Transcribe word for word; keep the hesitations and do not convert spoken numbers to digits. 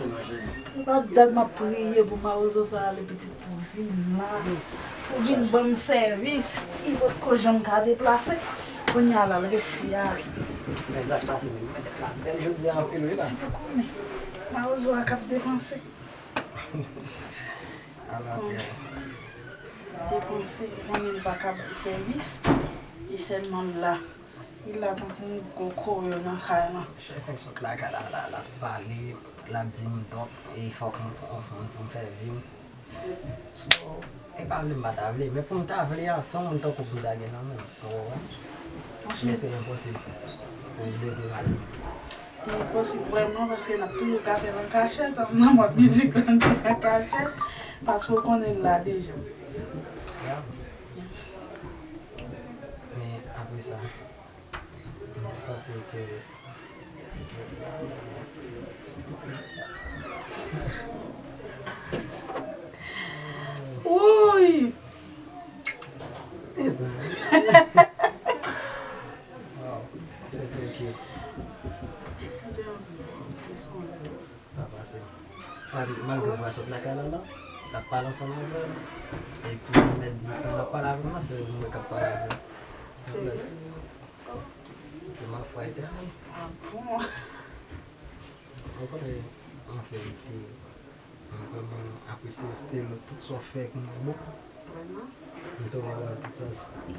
Ou pa dat m ap priye pou mawozo sa ale pitit pou vin la. Pou vin ban m sèvis. Li potko janm ka deplase. Kounye a la, l resi ale. Men sa k pase menm, mwen tèt la bèl jodi a anpil wi la. Ti pou konnen. Mawozo a k ap depanse. Ala trè. Depanse, konnen l pa ka bay sèvis. Li sèlman la. Li la tankou yon gwo koyo nan kay lan. Chèf fèk sot lakay la, la, l ap pale, l ap di m donk, e fòk m, m, m, m fè vi m. So, e pa vle m pa ta vle, men pou m ta vle a, se yon moun tankou m ta gen nan men m, ou konprann? Men se enposib pou m dekouraje. Li enposib vrèman, paske n ap toujou ka fè l an kachèt, nan mòd mizik lan an kachèt, paske w konnen l la deja. Yeah. Men apre sa, mwen panse ke jodi a, sou kote sa. Wouy! Mezanmi. Wow, se thank you. Gade yon ti sonje. Pa pase. Mal-, malgre w pa sot lakay la, la, l ap pale ansanm avè l. Epi, m mèt di, pa l ap pale avè m, non, se mwen k ap pale avè l. Se vre. Ke ma foi éternelle. Ah bon? Ou konnen, an verite, m vrèman apresye Stello, tout sa w fè pou mwen bon. Vrèman? M twò renmen w tout sans.